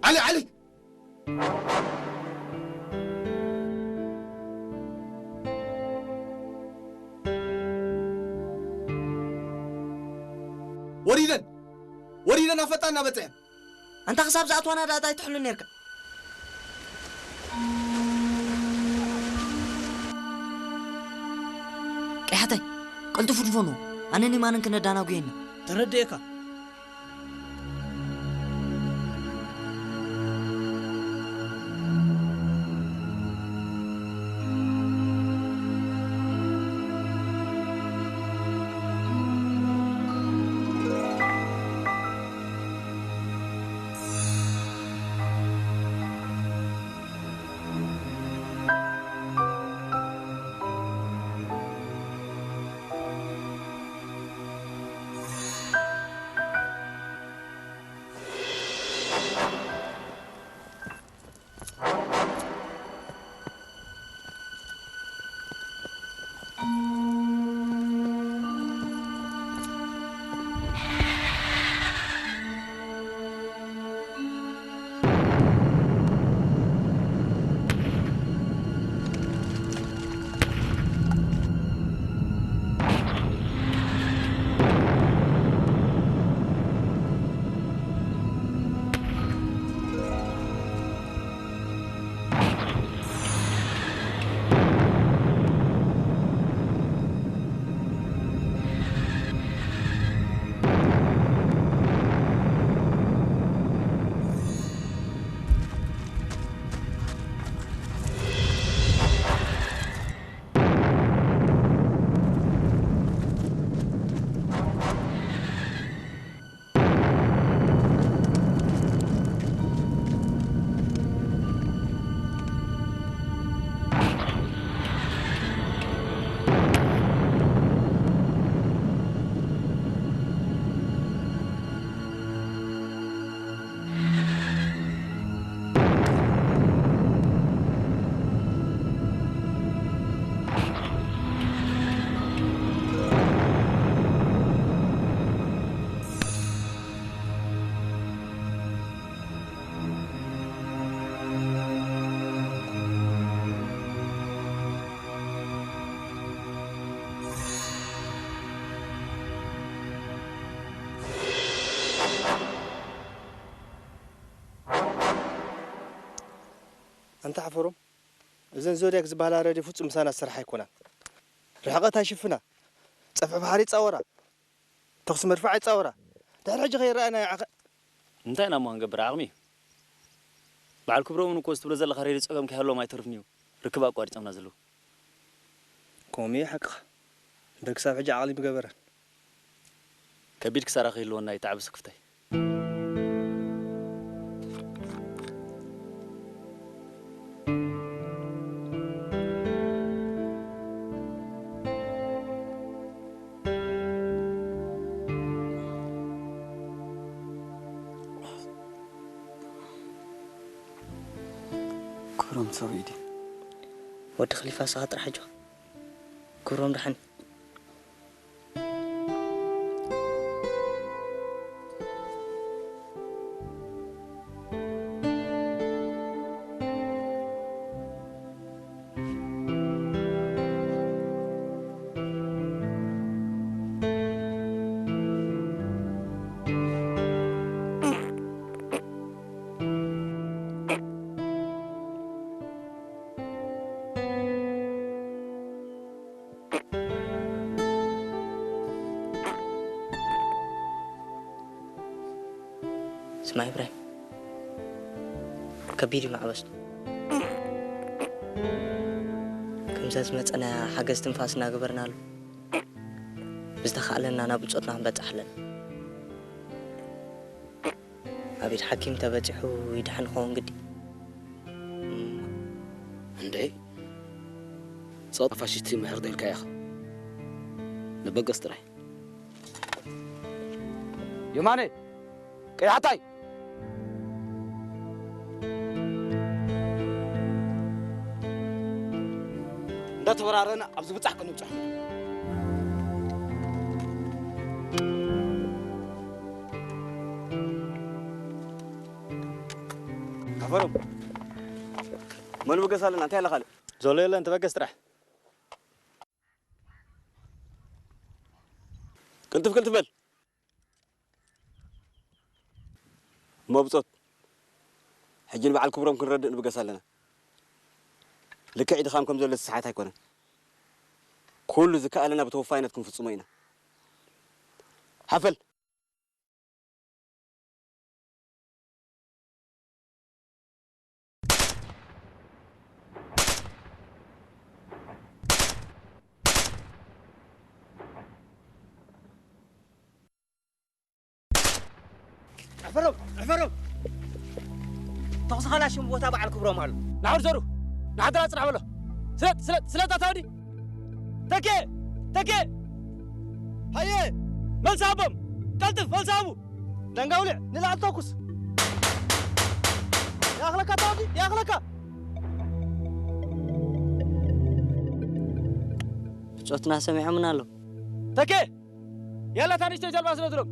ዓሊ፣ ዓሊ! ወሪደን! ወሪደን ኣፈጣን እናበፅሐን! ኣንታ ክሳብ ዝኣትዋና ደኣ እንታይ ትሕሉ ነርካ? ቀያሕተይ፣ ቅልጡፍ ንፈኑ። ኣነን የማንን ክነዳናጉየና። ተረድኤካ። ኣንታ ሓፈሮም፣ እዘን ዞድያክ ዝበሃላ ሬድዮ ፍጹም ምሳና ዝሰርሓ ኣይኮናን። ርሕቐት ኣይሽፍና፣ ጸፍሒ ባሕሪ ይጻወራ፣ ተኹሲ መድፍዕ ኣይጻወራ። ድሕሪ ሕጂ ከይረኣየና ይዓኸ-። እንታይ ኢና እሞ ክንገብር፣ ዓቕሚ እዩ። በዓል ክብሮምን እኮ እዚ ትብሎ ዘለኻ ሬድዮ ጸገም ከይሃለዎም ኣይተርፍን እዩ። ርክብ ኣቋሪጾምና ዘለዉ። ከምኡ እዩ ሓቅኻ። እምበር ክሳብ ሕጂ ዓቕሊ ምገበረን። ከቢድ ክሳራ ከይህልወና እዩ፣ ተዓበስ ክፍታይ። ክብሮም ሰብኣይ ድዩ? ወዲ ክሊፋ፣ ንስኻ ጥራሕ ኣጆኻ። ክብሮም ደሓን። ስማዕ ኢብራሂም፣ ከቢድ እዩ ማዕበሱ። ከምዛ ዝመጸና ሓገዝ ትንፋስ እናገበርናሉ፣ ብዝተኻእለና ናብ ብጾትና ክንበጽሕ ኣለና። ኣብ ኢድ ሓኪም ተበጺሑ ይድሕን ክኸውን ግዲ። እም። እንዴ? ጸጥ ፋሽስት ምሕር ኢልካ ኢኻ። ንበገስ ጥራይ። የማነ፣ ቀያሕታይ! እንዳተወራረና ኣብዚ ብጻሕ ክንብጻሕ። በሎም። መን በገስ ኣለና? እንታይ ኣለ ካልእ? ዘሎ የለን፣ ተበገስ ጥራሕ። ቅልጥፍ ቅልጥፍ በል። እሞ ብጾት፣ ሕጂ ንበዓል ክብሮም ክንረድእ ንብገስ ኣለና። ልክዕ ድኻም ከም ዘሎ ዝሰሓት ኣይኮነን። ኩሉ ዝከኣለና ብተወፋይነት ክንፍጽሞ ኢና። ሓፈል። እሕፈሮም፣ እሕፈሮም። ተኹሲ ኸላሽም ቦታ በዓል ክብሮም ኣሎ። ንዓውድ ዘሩ፣ ንዓድራ ጽናሕ በሎ። ስለጥ፣ ስለጥ፣ ስለጥ ኣታ ወዲ። ተኬ፣ ተኬ። ሃየ። መልሲ ሃቦም። ቀልጥፍ፣ መልሲ ሃቡ። ዳንጋ ውልዕ፣ ንላዕሊ ተኩስ። ይኣኽለካ ኣታ ወዲ፣ ይኣኽለካ። ብጾትና ሰሚዖምና ኣለዉ። ተኬ! ያላ እታ ንእሽተይ ጃልባ ስደድሎም።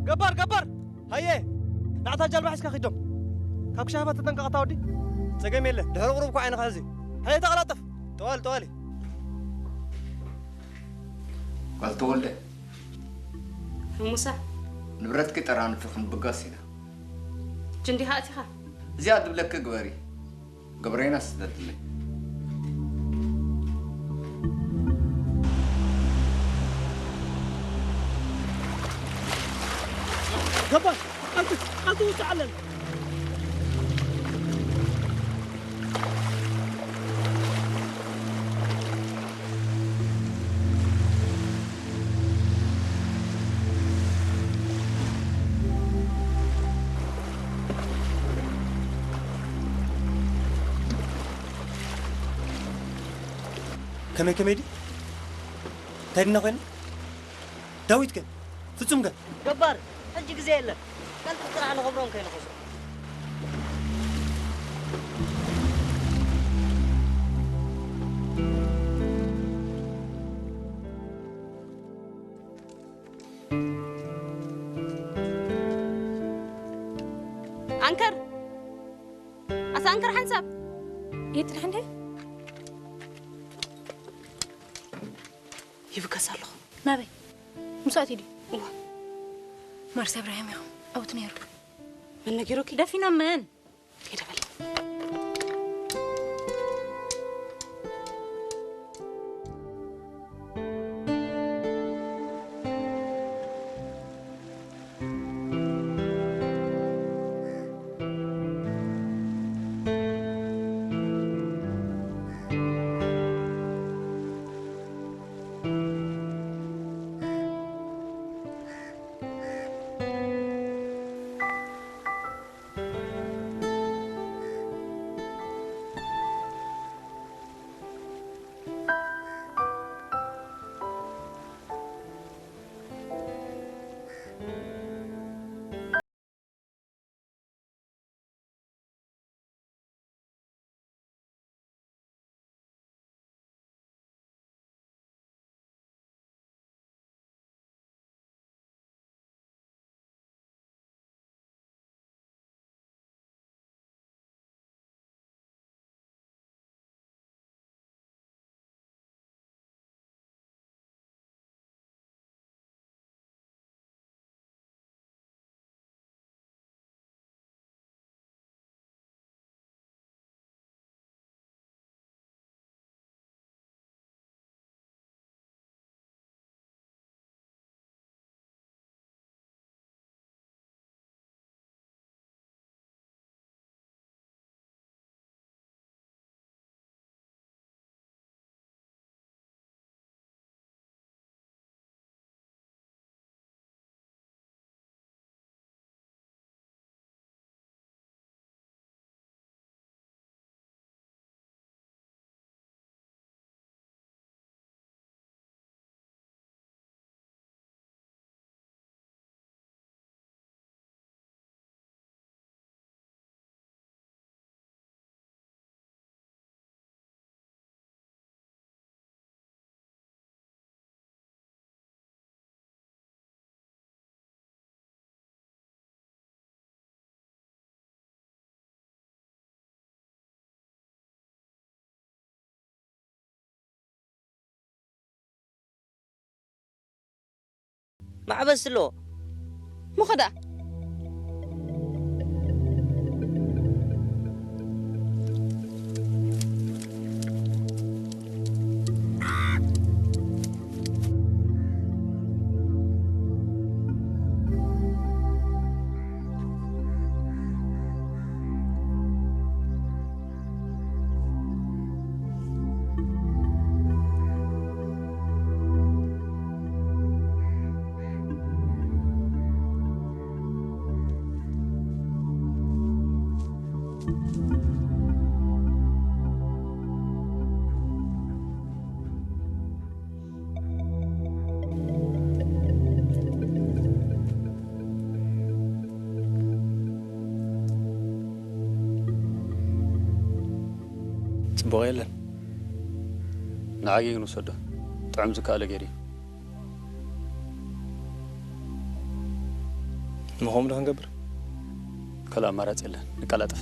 ገባር፣ ገባር! ሃየ! ናዕታ ጃልባ ሒዝካ ኺዶም። ካብ ክሻፋት ተጠንቀቕ ኣታ ወዲ። ጸገም የለ፣ ድሕሪ ቁሩብ እኮ ዓይንኻ ሕዚ። ሃየ ተቐላጠፍ! ጠዋሊ፣ ጠዋሊ። ጓል ተወልደ። ሙሳ። ንብረትኪ ጠራንፊ ክንብገስ ኢና። ጅንዲኻ ኣቲኻ? እዚኣ ድብለኪ ግበሪ። ገብረይና ስደድለይ። ገባር፣ ቀልጥፍ፣ ቀልጥፍ ውስጥ ኣለን። ከመይ ከመይ ድዩ? እንታይ ድና ኮይና? ዳዊት ከ? ፍጹም ከ? ገባር፣ ሕጂ ግዜ የለን። ቀልጥፍ ጥራሕ ንኸብሮም ከይንኸሶ። ኣንከር! ኣታ ኣንከር ሓንሳብ! የትንሕ እንዴ? ይብገስ ኣለኹ። ናበይ? ምስኣት ድዩ? እዋ። ማርስ እብራሂም ኢኹም። ኣብኡ ነይሩ። መን ነጊሩኪ? ደፊኖም መን? ይደበል። ማዕበስ ኣሎ። ምኸዳ። ጽቡቕ የለን። ንዓጊ ግን ውሰዶ። ጥዑም ዝከኣለ ገይሩ እዩ። እሞ ከምኡ ዶ ክንገብር? ካልእ ኣማራጺ የለን። ንቀላጠፍ።